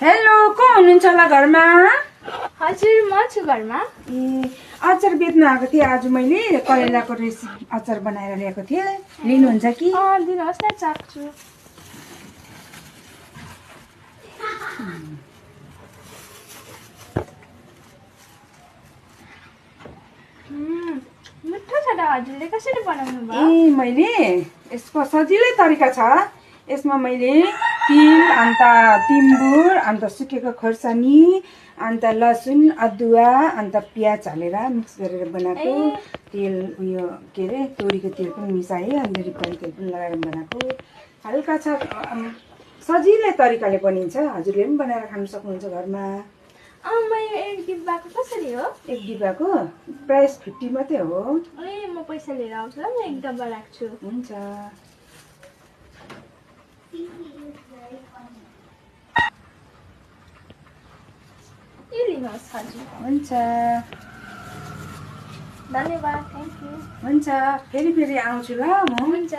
Hello, को हुनुहुन्छ होला घरमा? हजुर, म छु घरमा। ए, अचार बेच्न आएको थिएँ आज मैले करेलाको रेसिपी अचार बनाएर ल्याएको थिएँ। लिनुहुन्छ कि? दिनुहोस् न, चाख्छु। मिठो छ त। हजुरले कसरी बनाउनु भयो? ए, मैले यसको सजिलै तरिका छ। यसमा मैले तिल, अन्त तिम्बुर, अन्त सुकेको खोर्सानी, अन्त लसुन, अदुवा, अन्त प्याज हालेर मिक्स गरेर बनाएको। तेल उयो के अरे तोरीको तेल पनि मिसाएँ, अन्त रिफाइन तेल पनि लगाएर बनाएको। हल्का छ, सजिलै तरिकाले बनिन्छ। हजुरले पनि बनाएर खान सक्नुहुन्छ घरमा। मैले एक डिब्बाको कसरी हो? एक डिब्बाको प्राइस 50 मात्रै हो। म पैसा लिएर आउँछु ल, म एक डब्बा राख्छु। हुन्छ। यो लिनुहोस् हजुर। हुन्छ, धन्यवाद, थ्याङ्क यू। हुन्छ। फेरि आउँछु ल म। हुन्छ।